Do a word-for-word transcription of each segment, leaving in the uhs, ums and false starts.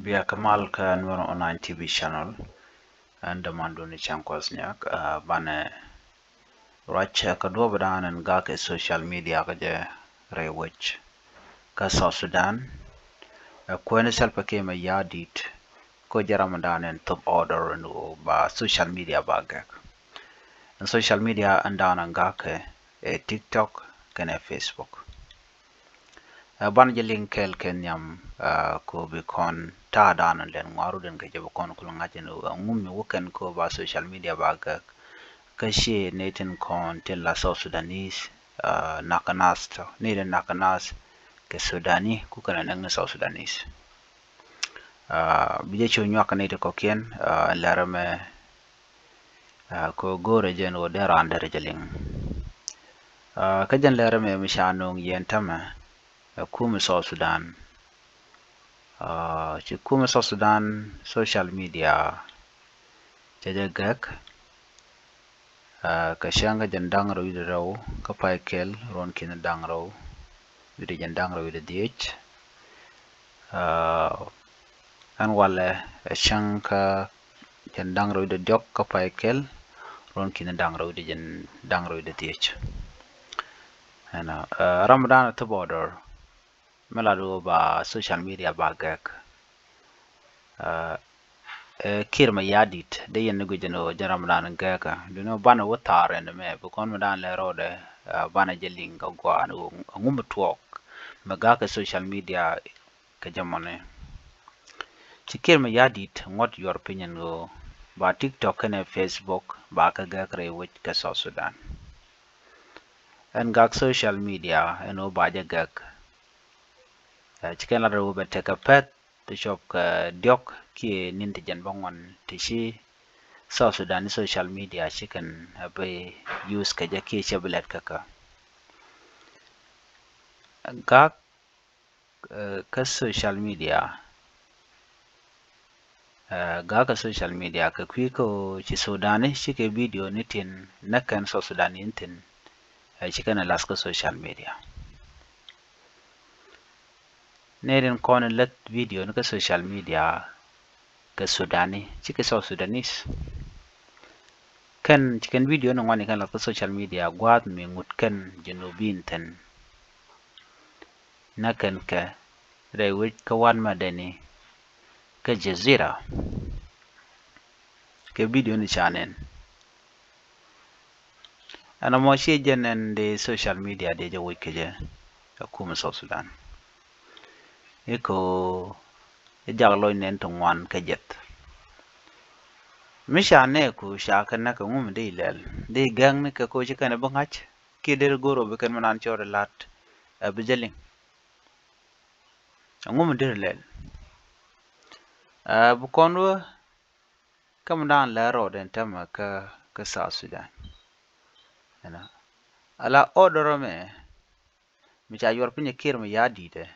Bia kɛ mal kä Nuer Online T V channel. Ɛn dämandun ni cäŋ kuɔth niak, ah, banɛ ruac kä duɔ̱ɔ̱p dan ɛn gak kɛ social media kä jɛ rɛy wec kä South Sudan. Ɛ kuɛn Salva Kiir Mayardit kä jɛ ram dan ɛn thop order ɛn ɣöö ba social media ba gɛk. Ɛn social media ɛn dan ɛn gak kɛ ɛ TikTok kɛnɛ Facebook. Ɛ banɛ jɛ liŋ kɛɛl kɛ nhiam, ah, ko bi kɔn ta̱a̱ dan ɛn lɛn ŋuaru den kɛ jɛ bi kɔn kul ŋa̱c ɛn ɣöö ɛŋu mi wä kɛn ko ba social media ba gɛk. Kä ciɛ nɛy tin kɔn tin la South Sudanese, ah, nak nath tɔ, nɛy tin nak nath kɛ Sudani ku kɛn ɛ näk ni South Sudanese. Ah, bi jɛ cu nyuak kɛ nɛy ti kɔ̱kiɛn, ah, lɛrɛ mɛ, ah, kɛ go̱o̱rɛ jɛn ɣöö dee raan derɛ jɛ liŋ. Ah, kä jɛn lɛrɛ mɛ mi ca no̱o̱ŋ yɛn tämɛ, ah, ɛ kumɛ South Sudan. Ah, ci kumɛ South Sudan social media cɛ jɛ gɛk, ah, kɛ cäŋ kä jɛn da̱ŋ rɛw wi̱cdɛ rɛw kä pay kɛl ruɔ̱n ki̱n da̱ŋ rɛw wi̱cdɛ jɛn da̱ŋ rɛw wi̱cdɛ dhiec. Ah, ɛn walɛ ɛ cäŋ kä jɛn da̱ŋ rɛw wi̱cdɛ diɔ̱k kä pay kɛl ruɔ̱n ki̱n da̱ŋ rɛw wi̱cdɛ jɛn da̱ŋ rɛw wi̱cdɛ dhiec. Ɛnɔ, ah, ram dan ɛ thop order mi lat ɣöö ba social media ba gɛk. Ah, ɛ Kiir Mayardit dee yɛn ni guic ɛn ɣöö jɛn ram dan gɛkä. Duŋni banɛ wä thaar ɛn mɛ bi kɔn mi dan lɛ rɔɔdɛ, ah, banɛ jɛ liŋ kä gua̱a̱n ɣöö ɛŋu mi tuɔɔk mi gak kɛ social media kɛ jɛ mɔni. Ci Kiir Mayardit ŋuɔ̱t yuɔr piny ɛn ɣöö ba TikTok kɛnɛ Facebook ba kɛ gɛk rɛy wec kɛ South Sudan. Ɛn gak social media ɛn ɣöö ba jɛ gɛk. Ɛ, ci kɛn lat rɛw bɛ tekɛ pɛth ti cop kɛ diɔ̱k kiɛ ni̱n ti jɛn bä ŋuan ti ci South Sudan social media ci kɛn, ɛ, bi use kɛ jɛ kiɛ cɛ bi lɛt kɛ kɛ. Gak, ɛ, kä social media, ɛ, gak kä social media kɛ kui̱ kä ci Sudani cikɛ video ni tin näk kɛn South Sudan in tin, ɛ, ci kɛn ɛ lath kä social media. Nɛy tin kɔn in läth video ni kä social media kɛ Sudani cikɛ South Sudanese. Kɛn ci kɛn video ni ŋuan in kɛn lath kä social media gua̱a̱th mi ŋut kɛn Junubin thi̱n. Näk kɛn kɛ rɛy wec kä wan ma deni kä Jazeera. Kɛ video ni ca nɛn. Ɛn ɛmɔ ciɛ jɛn ɛn di social media di jɛ woc kɛ jɛ ɛ kumɛ South Sudan. I̱ ko i̱ jak loc nɛn ti ŋuan kɛ jɛth. Mi ca nɛ ku ca kɛ näk kɛ ŋum di lɛl di gɛŋ ni kɛ ko ci kɛn ɛ bi ŋa̱c kiɛ deri go̱r ɔ bi kɛn mi nan cɔɔr i lat ɛ bi jɛ liŋ. Ɛŋu mi deri lɛl? Ɛ bi kɔn wä kä mi dan lɛ rɔɔdɛ ɛn tämɛ kä, kä South Sudan. Ɛnɔ ala order mɛ mi ca yuɔr piny Kiir Mayardit ɛ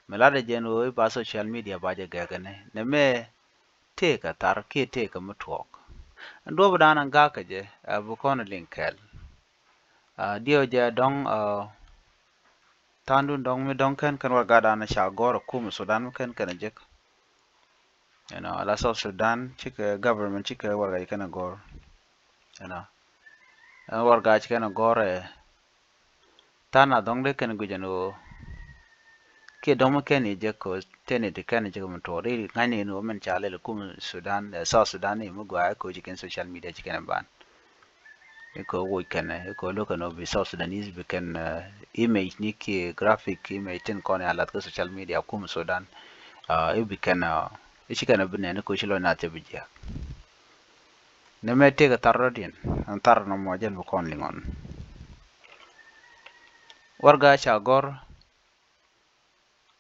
mi latdɛ jɛn ɣöö i̱ ba social media ba jɛ gɛkɛ ni nɛ mɛ tëëkä thar kiɛ tëëkä mi tuɔɔk. Ɛn duɔ̱ɔ̱p dan ɛn ga̱a̱kä jɛ ɛ bi kɔn liŋ kɛɛl. Ɛ diɛw jɛ dɔ̱ŋ, ɛ tha̱a̱ŋdun dɔ̱ŋ mi dɔ̱ŋ kɛn kɛn warɛga dan ca gɔ̱r ɛ kumɛ Sudan mi kɛn kɛn ɛ jek. Ɛnɔ ala South Sudan cikɛ government cikɛ warɛga jɛ kɛn ɛ gɔ̱r. Ɛnɔ ɛn warɛga ci kɛn ɛ gɔ̱r ɛ tha̱a̱ŋ a dɔ̱ŋ dee kɛn guic ɛn ɣöö kiɛ dɔ̱ŋ mi kɛn i̱ jek kɛ teni ti kɛn i̱ jek mi tuɔɔk di ŋa̱cni ɛn ɣöö min ca lɛl ɛ kumɛ Sudan, ɛ South Sudan i̱ mi gɔaa i̱ ko̱ ci kɛn social media ci kɛn ɛ ban. I̱ ko̱ woc kɛn ɛ i̱ ko̱ lo̱k kɛn ɣöö bi South Sudanese bi kɛn, ɛ image ni kiɛ graphic image tin kɔn i̱ a lath kä social media kumɛ Sudan. Ɛ i̱ bi kɛn, ɛ i̱ ci kɛn ɛ bi nɛn i̱ ko̱ ci lɔc nath cɛ bi jiääk. Nɛ mɛ tëëkɛ thar rɔ̱diɛn ɛn thar nɔmɔ jɛn bi kɔn liŋ ɔn. Warɛga ca gɔ̱r,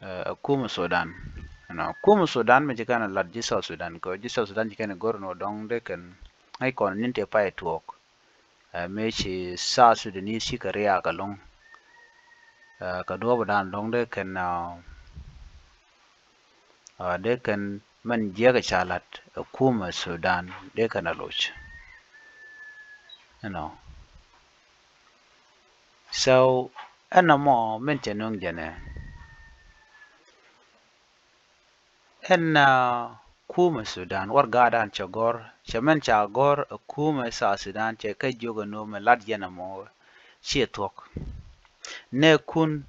ɛ kumɛ Sudan. Ɛnɔ kumɛ Sudan mɛ ci kɛn ɛ lat ji̱ South Sudan kɛ ji̱ South Sudan ci kɛn ɛ gɔ̱r ɛn ɣöö dɔ̱ŋ dee kɛn ŋäc kɔn ni̱n tëë pay tuɔɔk. Ɛ mëë ci South Sudanese cikɛ riaak ɛlɔ̱ŋ. Ɛ kɛ duɔ̱ɔ̱p dan dɔ̱ŋ dee kɛn, ɛ dee kɛn mɛn jiäk ɛ ca la̱t ɛ kumɛ Sudan dee kɛn ɛ loc. Ɛnɔ so ɛn ɛmɔ min cɛ nöŋ jɛnɛ. Ɛn, ah, kumɛ Sudan, warɛgadan cɛ gɔ̱r, cɛ mɛn ca gɔ̱r ɛ kumɛ South Sudan, cɛ kɛ jiök ɛn ɣöö mɛ lat yɛn ɛmɔ ciɛ thuɔ̱k. Nɛɛkun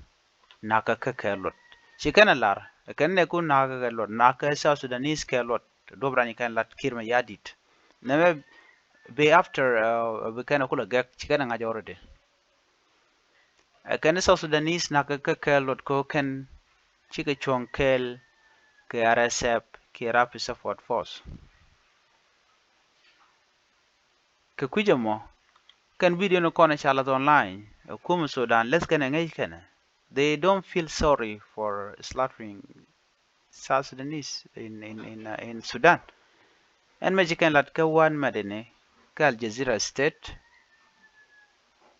nakä kɛ kɛ luɔt. Ci kɛn ɛ lar, ɛ kɛn nɛɛkun nakä kɛ kɛ luɔt, nakä South Sudanese kɛ luɔt, duɔ̱p rany kɛn lat Kiir Mayardit. Nɛmɛ bi after, ah, bi kɛn ɛ kulɛ gɛk, ci kɛn ɛ ŋa̱c already. Ɛ kɛn South Sudanese nakä kɛ kɛ luɔt kɛ ɣöö kɛn cikɛ cuɔ̱ŋ kɛɛl kɛ R S F kiɛ Rapid Support Force. Kɛ kui̱c ɛmɔ, kɛn video ni kɔn ca lath online, ɛ kumɛ Sudan, läth kɛn ɛ ŋäc kɛn ɛ. They don't feel sorry for slaughtering South Sudanese in, in, in, uh, in Sudan. Ɛn mɛ ci kɛn lat kä wan mɛt ini kä Al Jazeera State.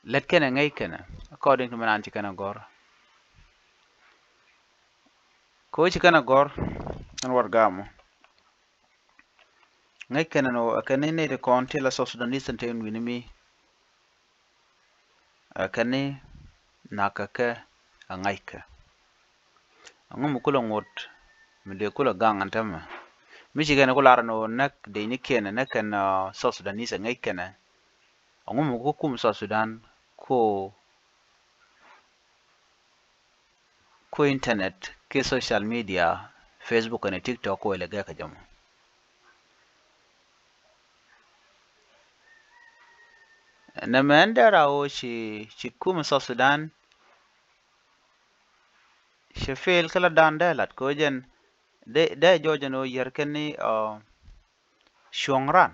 Lät kɛn ɛ ŋäc kɛn ɛ, according to mɛ nan ci kɛn ɛ gɔ̱r. Kɛ ɣöö ci kɛn ɛ gɔ̱r, ɛn warɛga mɔ. Ŋäc kɛn ɛ nɔ, ɛ kɛn ni nɛy ti kɔn ti la South Sudanese tin te wi̱ni mi. Ɛ kɛn ni nakä kɛ ɛ ŋa̱ckɛ. Ɛŋu mi kulɛ ŋot mi dee kulɛ gaŋ ɛn tämɛ? Mi ci kɛn ku lar ɛn ɣöö näk dee ni kiɛn ɛ näk kɛn, ah, South Sudanese ɛ ŋäc kɛn ɛ. Ɛŋu mi ku kum South Sudan ko ku internet ki social media, Facebook kɛnɛ TikTok, ku wɛlɛ gɛk kɛ jɛ mɔ. Nɛmɛ ɛn dee ra ɣöö ci, ci kumɛ South Sudan cɛ fail kä la dan dee lat kɛ ɣöö jɛn dee, dee jɔɔc ɛn ɣöö yär kɛn ni, ah, cuɔ̱ŋ ran.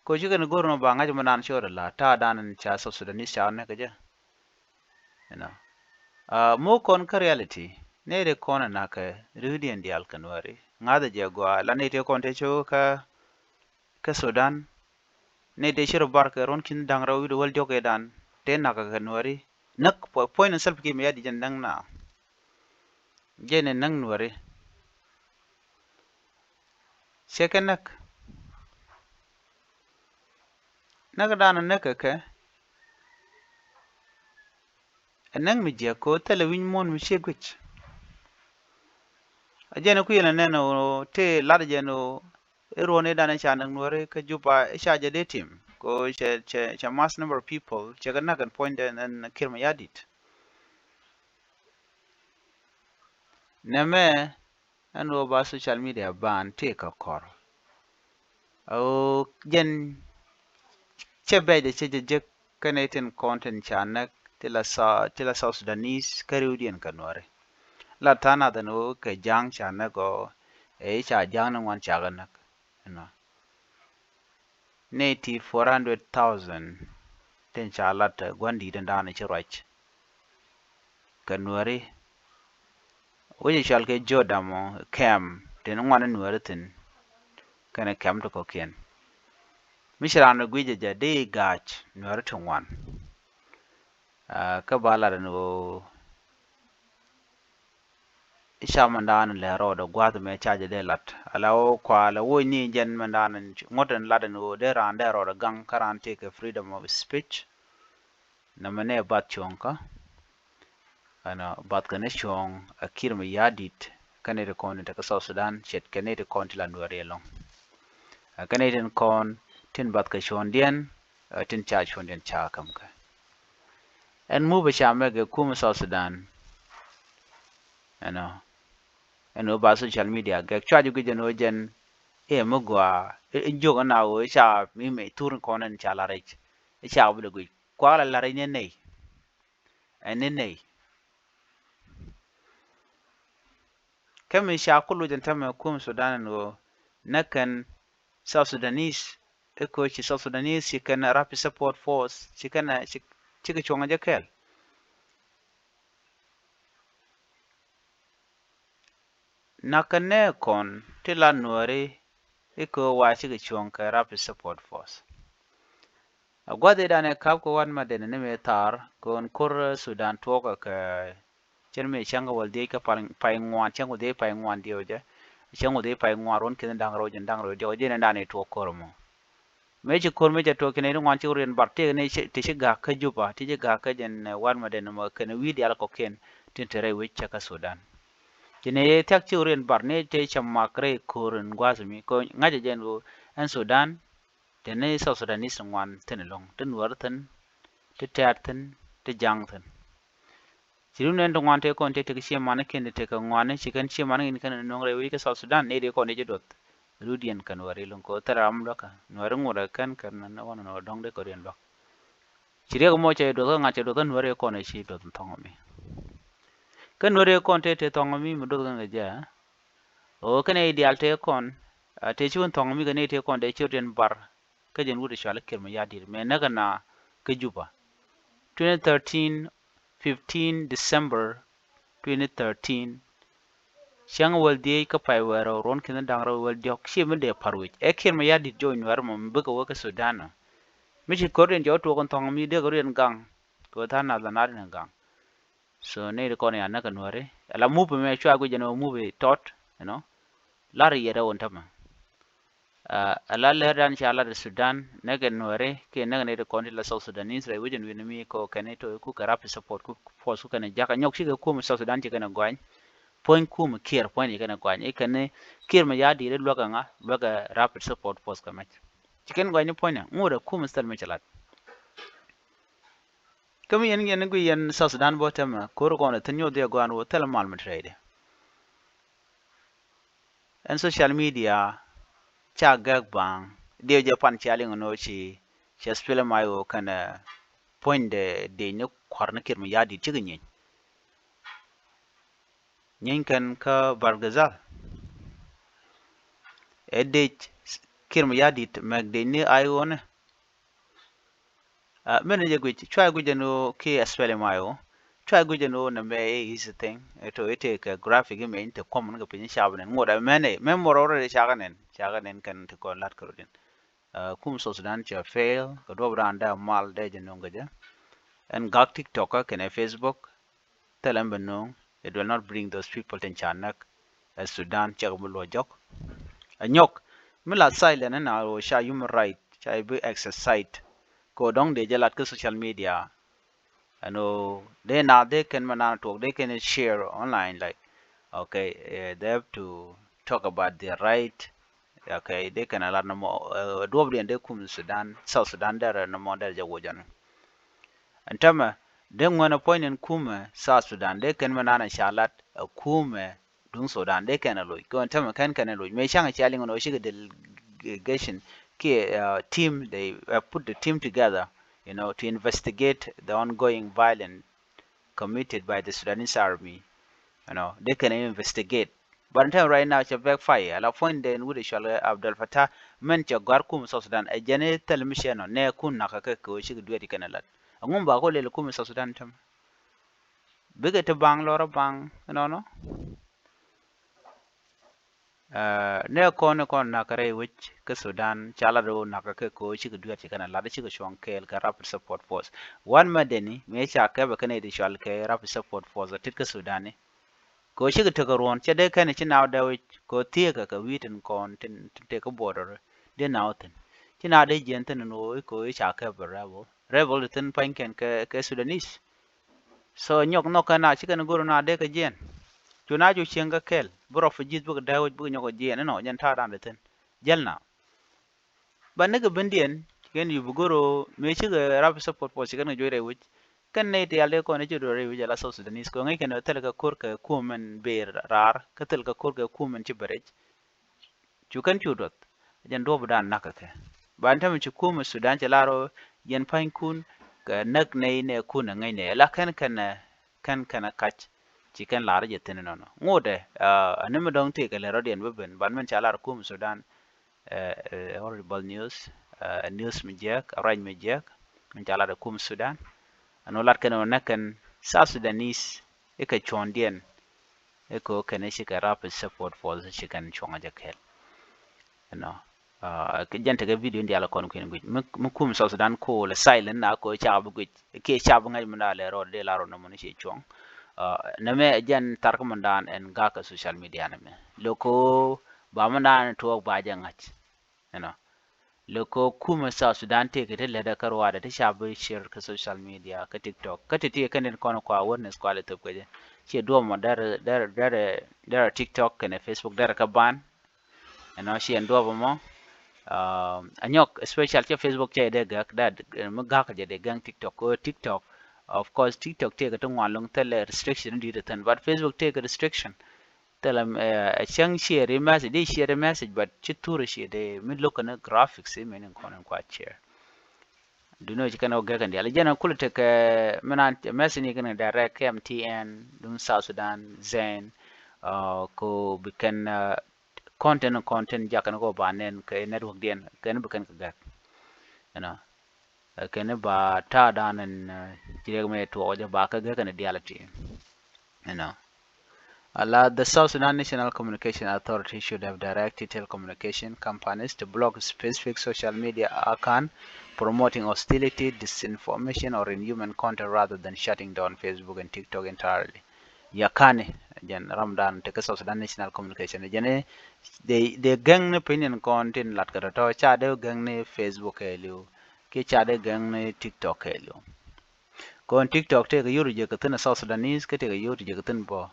Kɛ ɣöö ci kɛn go̱r nɔ ba ŋa̱c mɛ nan ciöt ala ta̱a̱ dan in ca South Sudanese ca näk kɛ jɛ. You know. Ah, muk kɔn kä reality, nɛy ti kɔn ɛ nakä ri̱wdiɛn diaal kɛ Nuääri. Ŋa̱thɛ jɛ gɔaa, la nɛy ti kɔn te cok kä, kä Sudan. Nɛy ti ci rɔ bar kɛ ruɔ̱n ki̱n da̱ŋ rɛw wi̱cdɛ wäl diɔ̱k ëëdan, te nakä kɛ Nuääri. Näk, pu-, puɔ̱ny ni Salva Kiir Mayardit jɛn näk na. Jɛn ɛ näk Nuääri. Cɛ kɛ näk. Näk dan näk kɛ kɛ. Ɛ näk mi jiäk kɛ ɣöö thilɛ wi̱ny muɔ̱ɔ̱n mi ciɛ guic. A jɛn ɛ kui̱ ɛn ɛ nɛn ɣöö tëë lat jɛn ɣöö i̱ ruɔ̱n i̱ dan i̱ ca näk Nuääri kä Juba i̱ ca jɛ dee tim. Kɛ ɣöö cɛ, cɛ, cɛ mass number of people cɛ kɛ näk ɛn puɔ̱nydɛ ɛn Kiir Mayardit. Nɛmɛ ɛn ɣöö ba social media ban tëë kä kɔr. A ɣöö jɛn cɛ bɛc dee cɛ jɛ jek kä nɛy tin kɔn tin ca näk ti la Sou-, ti la South Sudanese kä ri̱wdiɛn kɛ Nuääri. La tha̱a̱ŋ nath ɛn ɣöö kɛ ja̱a̱ŋ ca näk ɔ, ɛ i̱ ca ja̱a̱ŋ ni ŋuan ca kɛ näk. Ɛnɔ. Nɛy ti four hundred thousand tin ca lat gua̱n di̱i̱t in da̱a̱n ci ruac kɛ Nuääri. Wec ɛ cɔal kɛ Jodam ɔ kɛm tin ŋuan in Nuääri thi̱n kɛnɛ kɛm ti kɔ̱kiɛn. Mi ci raan ɛ guic ɛ jɛ di ga̱a̱c Nuääri ti ŋuan. Ah, kä ba lat ɛn ɣöö i̱ ca mɛndan lɛ rɔɔdɛ gua̱a̱th mɛ ca jɛ dee lat. Ala ɣöö kua lɛ woc ni jɛn mɛndan ŋuɔ̱t ɛn lat ɛn ɣöö dee raan dee rɔɔdɛ gaŋ kä raan tëëkɛ freedom of speech. Nɛmɛ nɛ bath cuɔ̱ŋ kä. Ɛnɔ, bath kɛ ni cuɔ̱ŋ ɛ Kiir Mayardit kä nɛy ti kɔn tin te kä South Sudan ce̱tkɛ nɛy ti kɔn ti la Nuääri ɛlɔ̱ŋ. Ɛ kä nɛy tin kɔn tin bath kɛ cuɔ̱ŋdiɛn, ɛ tin ca cuɔ̱ŋdiɛn ca käm kɛ. Ɛn mupɛ ca mɛk ɛ kumɛ South Sudan. Ɛnɔ. Ɛn ɣöö ba social media gɛk cua jɛ guic ɛn ɣöö jɛn i̱ mi gɔaa i̱ jiök ɛn a ɣöö i̱ ca mi mec thur in kɔn ɛn ca la̱r i̱ ca bi dee guic. Kuak la la̱r i̱ ni nɛy. Ɛn ni nɛy. Kä mi ca ku luc ɛn tämɛ kumɛ Sudan ɛn ɣöö näk kɛn South Sudanese i̱ ko̱ ci South Sudanese ci kɛn Rapid Support Force ci kɛn ci, cikɛ cuɔ̱ŋ jɛ kɛɛl. Nakä nɛ kɔn ti la Nuääri i̱ ko̱ wa cikɛ cuɔ̱ŋ kɛ Rapid Support Force. A gua̱th i̱ danɛ kap kɛ wan ma denɛ ni mëë thaar kɛ ɣän ko̱r Sudan tuɔɔkä kɛ cɛn mëë cäŋ kɛ wäl dhiec kä pay ŋuan, cäŋ wäl dhiec pay ŋuan diɛw jɛ, cäŋ wäl dhiec pay ŋuan ruɔ̱n ki̱n da̱ŋ rɛw jɛn da̱ŋ rɛw diɛw jɛn in danɛ tuɔɔk ko̱r mɔ. Mëë ci ko̱r mëë cɛ tuɔɔk ki̱n in ŋuan ci riɛn bar tëëk ni ti ci ga̱a̱k kä Juba, ti ci ga̱a̱k kä jɛn, eh, wan ma denɛ mɔ kɛn wi̱i̱ diaal kɔ̱kiɛn tin te rɛy wec cä kä Sudan. Ci ni thiak ci rin bar ni te cɛ mak rɛy ko̱r in gua̱a̱th mi kɛ ŋa̱c jɛ jɛn ɣöö ɛn Sudan te ni South Sudanese ŋuan thi̱n ɛlɔ̱ŋ, ti Nuäär thi̱n, ti Tɛ̈t thi̱n, ti Ja̱ŋ thi̱n. Ci run ɛn ti ŋuan tëë kɔn tëë tekɛ ciɛ manikiɛn ti tekɛ ŋuani ci kɛn ciɛ manikiɛn kɛn nöŋ rɛy wec kä South Sudan ni ri kɔn i̱ ci duɔth. Rudiɛn kɛn wä ri lo̱ŋ kɛ thil ram luäkä Nuäri ŋuɔt ɛ kɛn kɛn ni ɣɔn ni wä dɔ̱ŋ dee kɛ riɛn luäk. Ci riɛk mɔ cɛ duɔth kä ŋa̱t cɛ duɔth kä Nuäri kɔn i̱ ci duɔth thɔŋ mi. Kä Nuäri kɔn tëë tëë thɔŋ mi mi duɔth kɛn kɛ jɛ. Ɣöö kɛn i̱ diaal tëë kɔn tëë ci wun thɔŋ mi kɛn i̱ tëë kɔn dee ci riɛn bar. Kä jɛn wut i̱ cɔal i̱ Kiir Mayardit mëë näk ɛna kä Juba. Twenty thirteen, fifteen December twenty thirteen. Cäŋ wäl dhieec kä pay wäl rɛw ruɔ̱n ki̱n da̱ŋ rɛw wäl diɔ̱k ci mi dee pa̱r wi̱c. Ɛ Kiir Mayardit jɔɔc Nuäär mɔ mi bikɛ wä kä Sudan ɔ. Mi ci ko̱r in jɔɔc tuɔɔk in thɔŋ mi dee kɛ ruɛn gaŋ. Kɛ wä tha̱a̱ŋ nath la naat in gaŋ. So nɛy ti kɔn ya näk kɛ Nuäri. Ala mup mɛ cua guic ɛn ɔ mup i̱ tɔt, you know. Lar yɛt ɛ wä in tämɛ. Ala lɛr dan ca lat Sudan näk kɛ Nuäri kiɛ näk kɛ nɛy ti kɔn ti la South Sudanese rɛy wecin wi̱n mi kɔ kɛn i̱ to i̱ kukɛ rapid support ku force ku kɛn i̱ jakä nyɔk cikɛ kum South Sudan ci kɛn i̱ gɔany. Puɔ̱ny kum Kiir puɔ̱ny ci kɛn i̱ gɔany i̱ kɛn i̱ Kiir Mayardit i̱ luäk ɛŋa luäk ɛ rapid support force kɛ mɛc. Ci kɛn gɔany i̱ puɔ̱ny ɛ ŋut ɛ kum thil mi ci lat. Kä mi yɛn yɛn i̱ gui yɛn South Sudan bä tämɛ ko̱r kɔn i̱ thi̱n nyoth i̱ ɛ gɔaan wä thil mal mi tɛrɛydɛ. Ɛn social media ca gɛk baŋ diɛ jɛ pan cia liŋ ni wä ci cɛ spilɛ may wä kɛnɛ puɔ̱nydɛ dec ni kua̱r ni Kiir Mayardit cikɛ nyieeny. Nyieeny kɛn kä Bargazal. Ɛ dec Kiir Mayardit mɛk dec ni ay wä ni. Mɛn jɛ guic cua guic jɛ ni wä ki spelling may wä. Cua guic jɛ ni wä ni mɛ i̱ is thing ito ite kɛ graphic image te kɔm ni kɛ piny cap ni ŋot ɛ mɛn ɛ mɛn mɔr ɔrɛ cakɛ nɛn cakɛ nɛn kɛn ti kɔn lat kɛ rɔ din. Kum South Sudan cɛ fail kɛ duɔp dan dɛ mal dɛ jɛ nuŋ kɛ jɛ. Ɛn gak TikTok kä kɛnɛ Facebook. Thilɛ ɛn bɛ nuŋ, it will not bring those people tin ca näk. Ɛ Sudan cɛ kɛ mi luɔ jɔk. Ɛ nyɔk mi la silent ɛn a ro ca human right ca i̱ bi exercise. Kɛ dɔŋ dee jɛ lat kä social media. Ɛn o dee na dee kɛn mɛ nan tuɔk dee kɛn share online like okay, they have to talk about their right. Okay, dee kɛn a lat nɔmɔ duɔpdiɛn dee kum Sudan, South Sudan dɛrɛ nɔmɔ dɛrɛ jɛ wocɔn. Ɛn tämɛ dee ŋuɛn a puɔ̱ny ni kumɛ South Sudan dee kɛn mɛ nan a ca lat a kumɛ duŋ Sudan dee kɛn a loc kɛ ɛn tämɛ kɛn kɛn a loc mëë caŋ a cia liŋ nɔ cikɛ delegation kiɛ team, they put the team together, you know, to investigate the ongoing violence committed by the Sudanese army. You know, dee kɛn a investigate. But in time right now cɛ backfire ala puɔ̱ny dee in wut i̱ cɔal Abdel Fattah mɛn cɛ gɔ̱a̱r kum South Sudan ɛ jɛn i̱ thil mi cɛ nɔ nɛ kun nakä kɛ kɛ wä cikɛ duet i̱ kɛn ɛ lat. Ɛŋu ba kɔ lel kum South Sudan tämɛ. Bikɛ ti baŋ lɔrä baŋ inɔnɔ. Nɛ kɔn kɔn nak rɛy wec kä Sudan ca lat ro nak kɛ ko cikɛ duet ci kɛn a lat cikɛ cuɔ̱ŋ kɛɛl kɛ Rapid Support Force. Wan mɛ deni mëë ca kɛpɛ kɛn i̱ ti cual kɛ Rapid Support Force a tit kä Sudan ni. Ko cikɛ tekɛ ruɔ̱n cɛ dee kɛn ci naw dee wec ko thieekä kɛ wi̱i̱ tin kɔn tin tekɛ border dee naw thin. Ci naw dee jiɛn thin in ɣöö i̱ ko i̱ ca kɛpɛ rebel rebel ti thin pa̱ny kɛn kɛ Sudanese. So nyɔk nhɔk kɛn na ci kɛn go̱r na dee kɛ jiɛn. Cu na cu cieŋ kɛ kɛl bi refugees bikɛ dee wec bikɛ nyɔk kɛ jiɛn inɔ jɛn ta̱a̱ dan dee thin. Jäl na ba nikɛ bendiɛn ci kɛn yup bi go̱r ɣöö mëë cikɛ Rapid Support Force ci kɛn kɛ juɔc rɛy wec. Kɛn nɛy tial dee kɔn i̱ ci duɔl rɛy wec ala South Sudanese kɛ ŋäc kɛn ɣöö thilɛ kɛ ko̱r kɛ kum mɛn ber raar kä thilɛ kɛ ko̱r kɛ kum mɛn ci bɛ rɛc. Cu kɛn cu duɔth jɛn duɔ̱p dan nak kɛ kɛ. Ban tämɛ ci kum Sudan cɛ lar ɣöö yɛn pa̱nykun kɛ näk nɛy nɛ kun ɛ ŋäc nɛy ala kɛn kɛn kɛn kɛn kac. Ci kɛn lar jɛ thin nɔnɔ ŋotɛ ani mi dɔ̱ŋ tëëkɛ lɛ rɔ̱diɛn bä ben ban min ca lar kum Sudan. Horrible news. News mi jiɛk ruac mi jiɛk min ca lar kum Sudan. Ɛn wä lat kɛn wä näk kɛn South Sudanese i̱ kɛ cuɔ̱ndiɛn. I̱ kɛ wä kɛn i̱ cikɛ Rapid Support Force ci kɛn cuɔ̱ŋ jɛ kɛl. Ɛnɔ kɛ jɛn tekɛ video in dial kɔn kui̱n guic mi kum South Sudan kool ɛ silent na ko ca bi guic kiɛ ca bi ŋa̱c mi na lɛ rɔɔd dee la rɔɔd nɔmɔ ni ci cuɔ̱ŋ. Nɛmɛ jɛn thark mi dan ɛn gak kɛ social media nɛmɛ lo̱k ko ba mi dan tuɔɔk ba jɛ ŋa̱c. Ɛnɔ lo̱k ko kum South Sudan tëëk ti lätdɛ kä ruaadɛ ti ca bi share kä social media kä TikTok kä ti ti kɛn in kɔn kua awareness kua lɛ thop kɛ jɛ. ciɛ duɔ̱ɔ̱p mɔ derɛ derɛ derɛ derɛ TikTok kɛnɛ Facebook derɛ kä ban. Ɛnɔ ciɛ duɔ̱ɔ̱p mɔ. A nyɔk especial cɛ Facebook cɛ dee gäk dee mi gak jɛ dee gäŋ TikTok kɛ ɣöö TikTok, of course TikTok tëëkɛ ti ŋuan loŋ thilɛ restriction in di̱i̱t thin, but Facebook tëëkɛ restriction. Thilɛ ɛ cäŋ share i message, di share i message, but ci thur share dee mi look ni graphics i mini kɔn in kua share. Duno ci kɛn ɔ gɛkɛn dial jɛn kulɛ tekɛ mi nan message ni kɛn direct kɛ M T N dun South Sudan Zain. Ko bi kɛn content content jakɛn kɔ ba nɛn kɛ network diɛn kɛn bi kɛn kɛ gɛk. Ɛnɔ kɛn ba ta̱a̱ dan ɛn ci riɛk mɛ tuɔɔk jɛ ba kɛ gɛkɛn dial ti. Ɛnɔ. Ala, the South Sudan National Communication Authority should have directed telecommunication companies to block specific social media account promoting hostility, disinformation, or inhuman content rather than shutting down Facebook and TikTok entirely. Yakani, jɛn ram dan tekɛ South Sudan National Communication. Jɛn de de gɛŋ ni piniɛn kɔn tin lat kɛ tɔtɔ ca de gɛŋ ni Facebook kɛɛliw. Ki ca de gɛŋ ni TikTok kɛɛliw. Kɔn TikTok tëëkɛ yur jɛ kɛ thi̱n ɛ South Sudanese kä tëëkɛ yur jɛ kɛ thi̱n bɔ.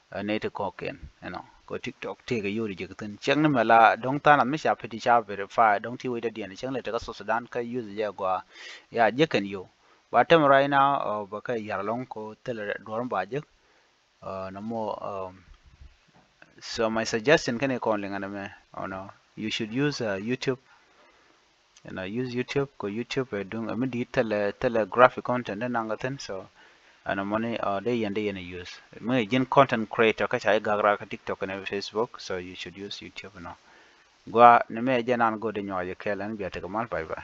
Ɛ nɛy ti kɔ̱kiɛn ɛnɔ kɔ TikTok tëëkɛ yur jɛ kɛ thi̱n. Cɛk ni mɛ la dɔ̱ŋ tha̱a̱ŋ nath mi ca piti ca verify dɔ̱ŋ ti wecdä diɛn cɛk ni lɛ tekä South Sudan kä use jɛ gɔaa. Ya jek kɛn yo̱w. Ba tɛmɛ right now ɔ bɛ kɛ yar lɔ̱ŋ kɔ thilɛ duɔ̱r mi ba jek. Nɔmɔ. So my suggestion kɛn ikɔn liŋ ɛn ɛmɛ ɔnɔ you should use YouTube. Ɛnɔ use YouTube kɔ YouTube ɛ duŋ ɛ mi di̱i̱t thilɛ thilɛ graphic content dee naŋ kɛ thi̱n. So ɛnɔ mɔni ɔ dee yɛn dee yɛn ɛ use mi ji̱n content creator kä ca i̱ gak rak kä TikTok kɛnɛ Facebook, so you should use YouTube ɛnɔ. Gua ni mɛ jɛ nan go̱o̱r dee nyuak jɛ kɛɛl ɛn bia tekɛ mal. Bye bye.